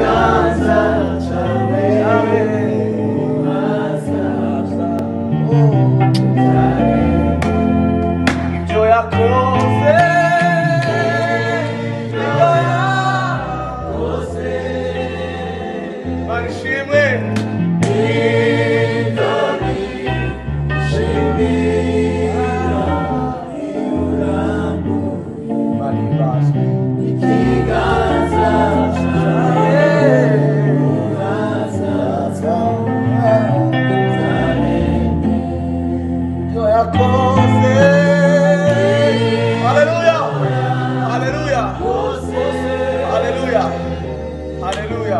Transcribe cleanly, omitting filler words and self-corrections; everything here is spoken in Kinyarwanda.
Ikiganza cyawe Ibyo yakoze, ibyo yakoze, Imana ishimwe. Ibyo bishimira. Imana ihimbazwe. Ikiganza cyawe Ibyo yakoze. Haleluya, haleluya, haleluya, haleluya, haleluya.